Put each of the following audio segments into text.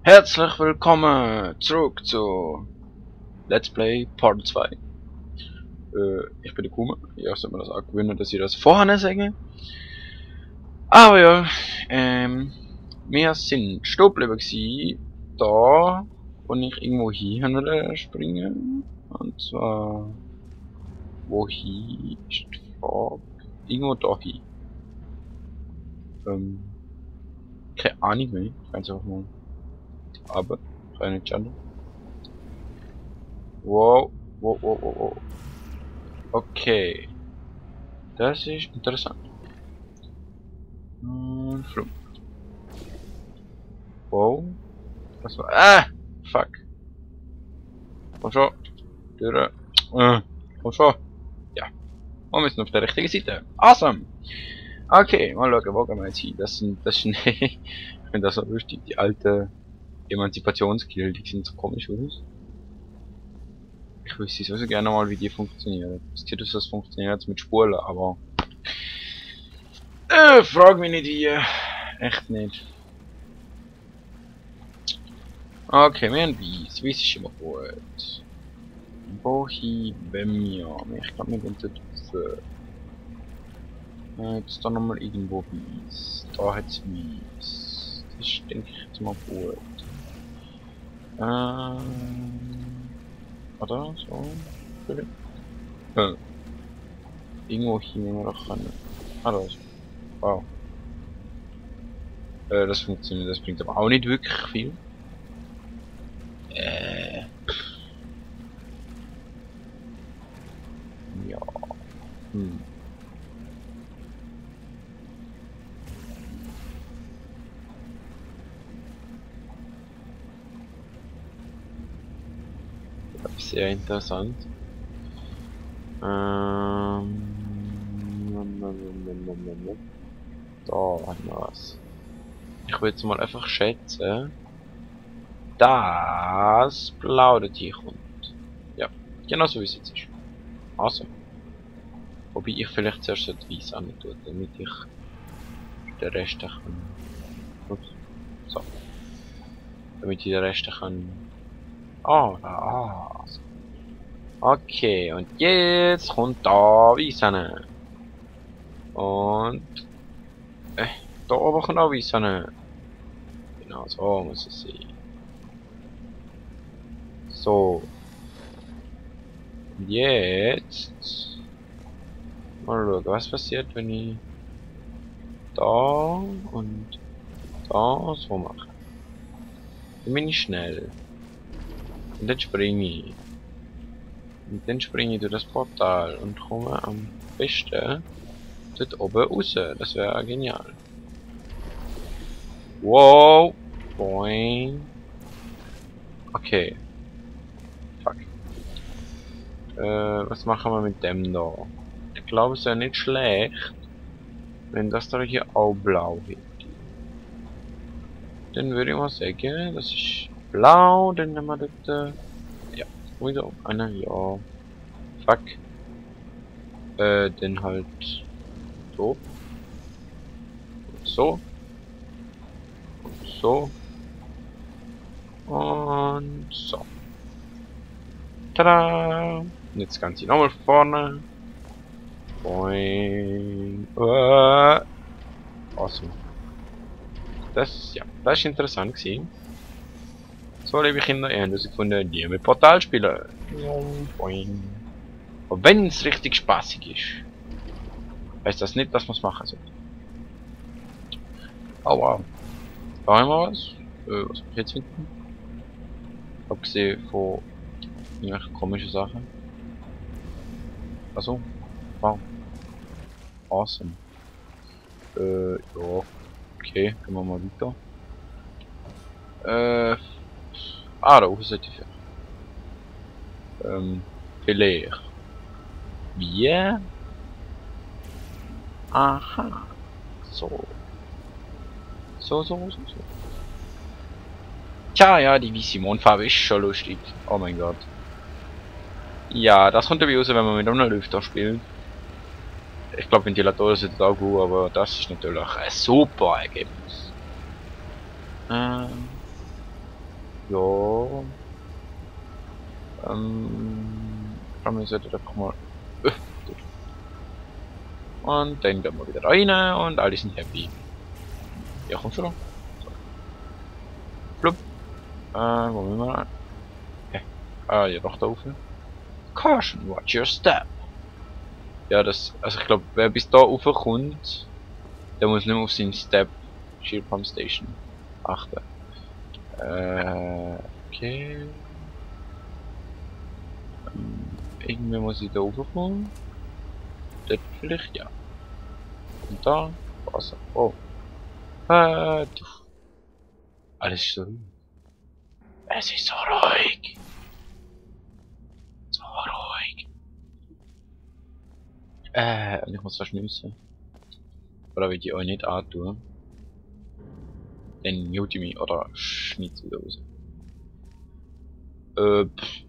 Herzlich willkommen zurück zu Let's Play Part 2. Ich bin der Kuma. Ja, sollte mir das auch gewöhnen, dass ich das vorher sage. Aber ja, wir sind stehen geblieben da, wo ich irgendwo hin will springen. Und zwar, wohin ist die Frage? Irgendwo da hin. Keine Ahnung mehr. Ganz einfach mal. Aber, keine Chance. Wow. Okay. Das ist interessant. Flug. Wow. Das war. Ah! Fuck. Komm schon. Türe. Komm schon. Ja. Wir sind auf der richtigen Seite. Awesome! Okay, mal schauen, wo gehen wir jetzt hin? Das ist ich finde das so lustig, die alte Emanzipationskill, die sehen so komisch aus. Ich wüsste so gerne mal, wie die funktionieren. Es geht, dass das funktioniert mit Spulen, aber frag mich nicht wie. Echt nicht. Okay, wir haben Weiss. Weiss ist immer gut. Wohin wenn wir? Ich glaube, wir gehen dort rauf. Jetzt da nochmal irgendwo Weiss. Da hat es Weiss. Das ist, denke ich, jetzt mal gut. Oder so? Vielleicht? Irgendwo hin, wenn wir doch können. Ah, das. Wow. Das funktioniert, das bringt aber auch nicht wirklich viel. Ja. Sehr interessant. Da haben wir was. Ich würde jetzt mal einfach schätzen, dass blau dort hier kommt. Ja, genau so wie es jetzt ist. Also. Wobei ich vielleicht zuerst das Weiss an tue, damit ich den Rest kann. Ups. So. Damit ich den Rest kann. So. Okay, und jetzt kommt da Weiss hin. Und da oben kommt auch Weiss hin. Genau, so muss es sein. So. Und jetzt mal schauen, was passiert, wenn ich da und da so mache. Dann bin ich schnell. Und dann springe ich. Und dann springe ich durch das Portal und komme am besten dort oben raus. Das wäre genial. Wow! Boing! Okay. Fuck. Was machen wir mit dem da? Ich glaube, es wäre nicht schlecht, wenn das da hier auch blau wird. Dann würde ich mal sagen, das ist blau, dann nehmen wir dort. Ja, wieder auf einer, ja. Fuck. Dann halt so. So. So. Und so. Tada! Und jetzt ganz nochmal vorne. Boing. Awesome. Das ist interessant gewesen. So, liebe Kinder, ihr habt herausgefunden, die mit Portal spielen. Boing. Und wenn es richtig spaßig ist, heißt das nicht, dass man es machen soll. Oh wow. Da haben wir was. Was muss ich jetzt finden? Abgesehen von irgendwelchen komischen Sachen. Also, wow. Awesome. Ja. Okay, gehen wir mal weiter. Da oben sollte ich Belair. Wie? Aha. So. So. Tja, ja, die weiße Mondfarbe ist schon lustig. Oh mein Gott. Ja, das kommt dabei raus, wenn man mit einem Lüfter spielt. Ich glaube, Ventilatoren sind auch gut, aber das ist natürlich ein super Ergebnis. Ja. Wir sollten einfach mal. Und dann gehen wir wieder rein und alle sind happy. Ja, komm schon. So. Blub. Wo müssen wir? Ja, doch da oben. Caution, watch your step. Ja, das, also ich glaube, wer bis da raufkommt, der muss nicht mehr auf seinen Step Shield Pump Station achten. Okay. Irgendwie muss ich da raufkommen. Dort vielleicht, ja. Und da, Wasser. Oh. Alles ist so ruhig. Es ist so ruhig. So ruhig. Und ich muss verschnüssen. Oder will ich euch nicht antun? Dann mute ich mich oder schneide wieder raus.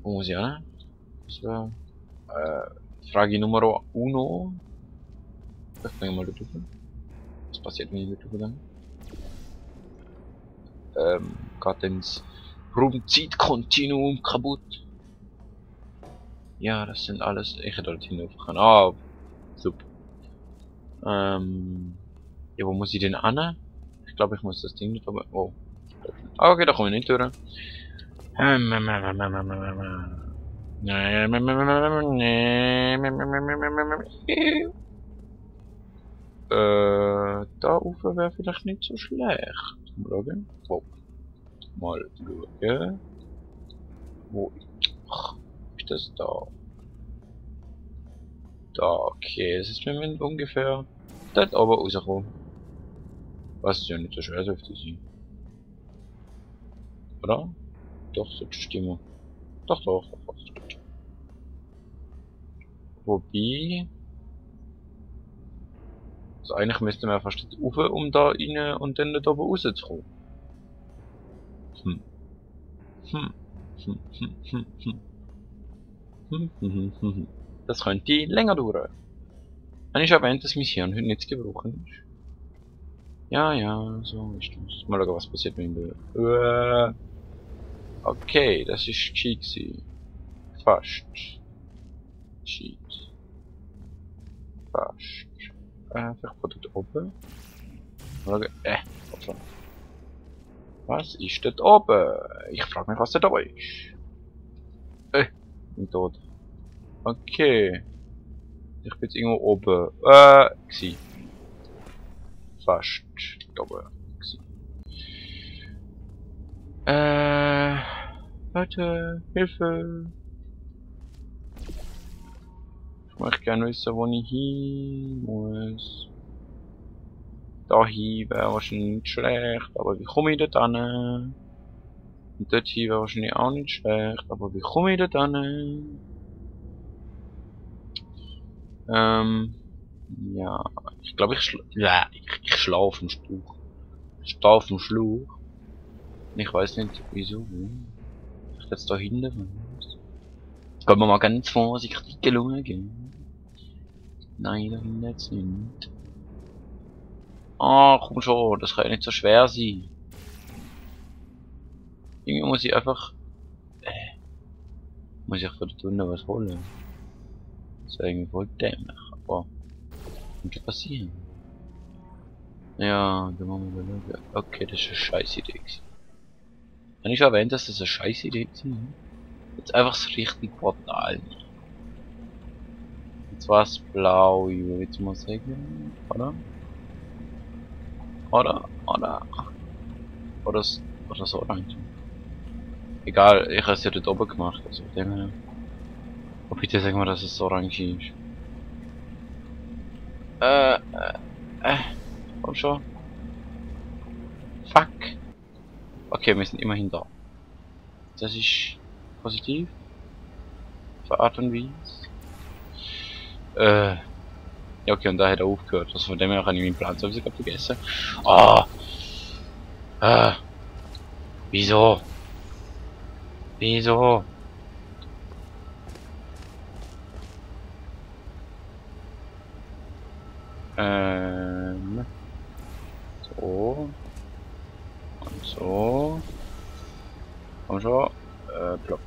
Wo muss ich hin? Das war, Frage Nummer uno. Das bringen wir mal da drüber. Was passiert, wenn ich da drüber gehe? Geht dann das Raumzeitkontinuum kaputt? Ja, das sind alles. Ich hätte dort hinauf können. Ah, super. Ja, wo muss ich denn hin? Ich glaube, ich muss das Ding nicht aber. Oh. Ah, okay, da komme ich nicht durch. Da oben wäre vielleicht nicht so schlecht. Mal schauen. Oh. Mal schauen. Wo ist das da? Da, okay. Es ist mir ungefähr dort oben rausgekommen. Was ist ja nicht so schwer dürfte sein. Oder? Doch, sollte stimmen. Doch, doch, doch. Wobei. Also eigentlich müsste man fast rauf, um da rein und dann da oben rauszukommen. Das könnte länger dauern. Habe ich erwähnt, dass mein Hirn heute nicht zu gebrauchen ist? Ja, ja, so ist das. Mal schauen, was passiert, wenn wir... Okay, das ist gescheit gewesen. Fast. Gescheit. Fast. Vielleicht von dort oben. Mal schauen. Schon. Was ist dort oben? Ich frage mich, was da oben ist. Bin tot. Okay. Ich bin jetzt irgendwo oben. Gsi. Fast. Da oben. Gsi. Leute, Hilfe. Ich möchte gerne wissen, wo ich hin muss. Dahin wäre wahrscheinlich nicht schlecht, aber wie komme ich dort hin? Und dorthin wäre wahrscheinlich auch nicht schlecht, aber wie komme ich dort hin? Ja, ich glaube ich schlafe auf dem Schlauch. Ich stehe auf dem Schlauch. Ich weiß nicht wieso. Ich jetzt da hinten. Können wir mal ganz vorsichtig gelungen. Nein, da hinten jetzt nicht. Ah, komm schon, das kann ja nicht so schwer sein. Irgendwie muss ich einfach... muss ich von der Tunne was holen. Das wäre irgendwie voll dämlich, aber... könnte passieren. Ja, dann machen wir mal schauen. Okay, das ist eine scheiß Idee. Habe ich schon erwähnt, dass das eine scheiß Idee ist? Jetzt einfach das richtige Portal. Jetzt war es blau, ich würde jetzt mal sagen. Oder? Oder das orange. Egal, ich habe es ja dort oben gemacht, also von dem her. Oh, bitte sag mal, dass es orange ist. Komm schon. Fuck. Okay, wir sind immerhin da. Das ist positiv. Für Art und Weise. Ja, okay, und da hat er aufgehört. Also von dem her kann ich meinen Plan sowieso vergessen. Ah! Wieso? Wieso? So. Und So. Komm schon. Plopp.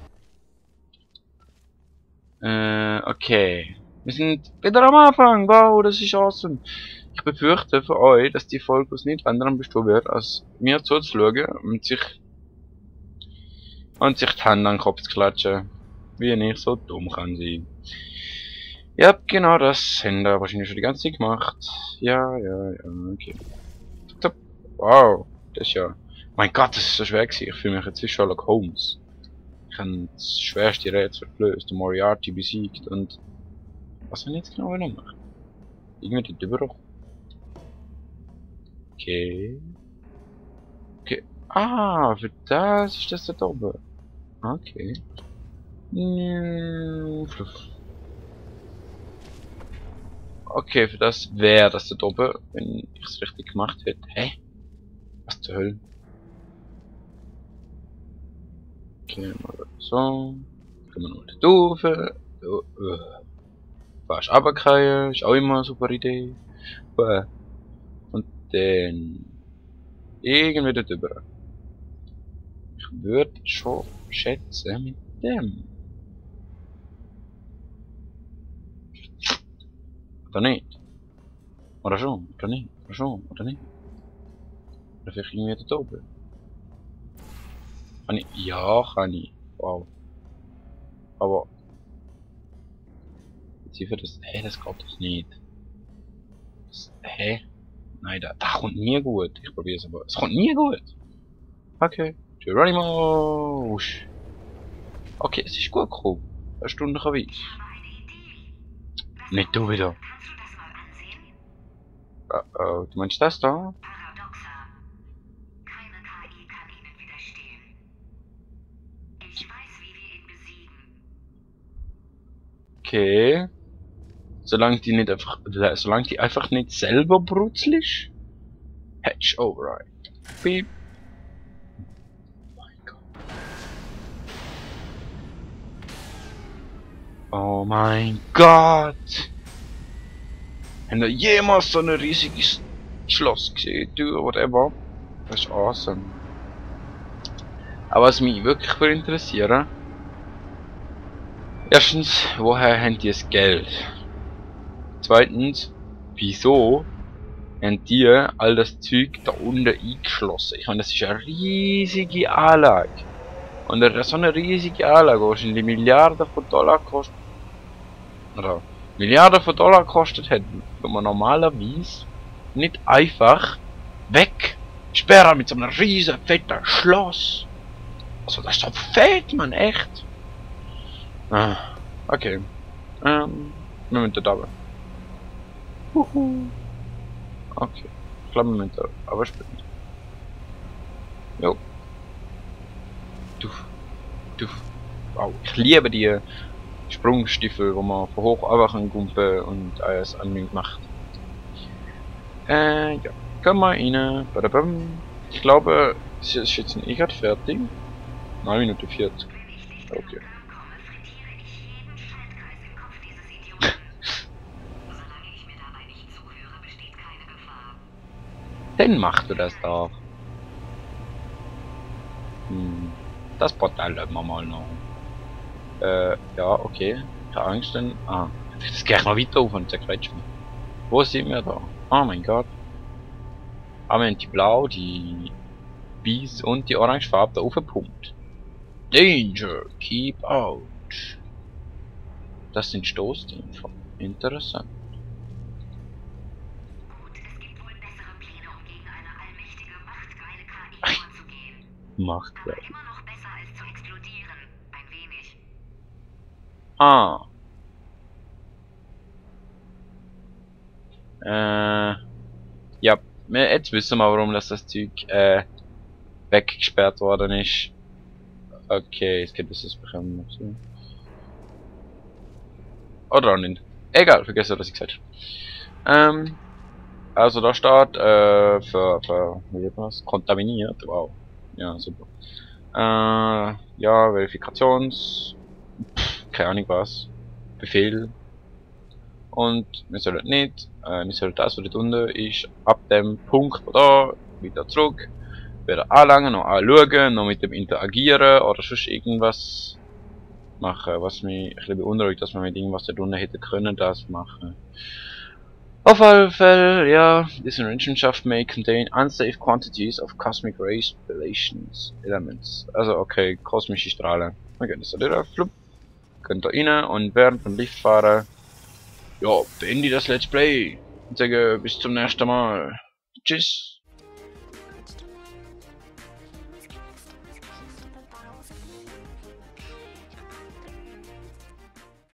Okay. Wir sind wieder am Anfang. Wow, das ist awesome. Ich befürchte für euch, dass die Folge aus nicht anderen bestehen wird, als mir zuzuschauen und sich die Hände an den Kopf zu klatschen. Wie ich so dumm kann sein. Ja, genau das haben wir wahrscheinlich schon die ganze Zeit gemacht. Ja, okay. Wow, das ist ja... Mein Gott, das ist so schwer gewesen. Ich fühle mich jetzt wie Sherlock Holmes. Ich habe das schwerste Rätsel gelöst, den Moriarty besiegt und... Was soll ich jetzt genau machen? Irgendwie den Überbruch. Okay. Okay. Ah, für das ist das da oben. Okay. Okay, für das wäre das da oben, wenn ich es richtig gemacht hätte. Hä? Was zur Hölle? Okay, mal so. Können wir noch die Stufe. So, fast runterkriegen, ist auch immer eine super Idee. Und dann irgendwie dort drüber. Ich würde schon schätzen mit dem. Oder nicht? Oder schon? Oder nicht? Oder schon? Oder nicht? Oder vielleicht irgendwie dort oben? Kann ich? Ja, kann ich. Wow. Aber... Ziffer das... Hä, das geht doch nicht. Das, hä? Nein, das kommt nie gut. Ich probiere es aber. Es kommt nie gut. Okay. Geronimo. Okay, es ist gut gekommen. Erstaunlicherweise. Nicht du wieder. Du meinst das da? Okay. Solange die einfach nicht selber brutzelt. Hatch override. Beep. Oh mein Gott! Haben wir jemals so ein riesiges Schloss gesehen? Du, whatever. Das ist awesome. Aber was mich wirklich für interessieren. Erstens, woher haben die das Geld? Zweitens, wieso haben die all das Zeug da unten eingeschlossen? Ich meine, das ist eine riesige Anlage. Und so eine riesige Anlage, die wahrscheinlich Milliarden von Dollar kostet. Oder Milliarden von Dollar kostet hätten, wenn man normalerweise nicht einfach wegsperren mit so einem riesen fetten Schloss. Also das ist doch fett, man, echt. Ah, okay. Wir müssen da runter. Okay. Ich glaube, wir müssen da aber spielen. Jo. Wow, ich liebe die Sprungstiefel, wo man von hoch einfach gumpen und alles an mir macht. Ja. Können wir rein. Badabam. Ich glaube, es ist jetzt eh gerade fertig. 9 Minuten 40. Okay. Dann machst du das doch. Das Portal lassen wir mal noch. Ja, okay. Keine Angst denn. Ah, das geht noch weiter auf und zerquetscht mich. Wo sind wir da? Oh mein Gott. Ah, wir haben die Blau, die Weiß und die Orange Farbe da aufgepumpt. Danger, keep out. Das sind Stoßdämpfer. Interessant. Gut, es gibt wohl bessere Pläne, um gegen eine allmächtige, machtgeile KI vorzugehen. Machtgeil. Aber immer noch besser als zu explodieren. Ein wenig. Ah. Ja, jetzt wissen wir, warum das Zeug weggesperrt worden ist. Okay, es gibt es bekommen. Oder auch nicht. Egal, vergessen, was ich gesagt habe. Also da steht, wie nennt man das? Kontaminiert, wow. Ja, super. Ja, keine Ahnung was. Befehl. Und wir sollen nicht, wir sollen das, was dort unten ist, ab dem Punkt da, wieder zurück. Weder anlangen, noch anschauen, noch mit dem interagieren oder sonst irgendwas machen, was mich ein bisschen beunruhigt, dass man mit irgendwas da drunter hätte können, das machen. Auf alle Fälle, ja, this Wissenschaft may contain unsafe quantities of cosmic ray spallation elements. Also okay, kosmische Strahlen. Dann geht es da wieder, flupp, könnt ihr rein und während dem Lift fahren, ja, beende das Let's Play und sage bis zum nächsten Mal. Tschüss.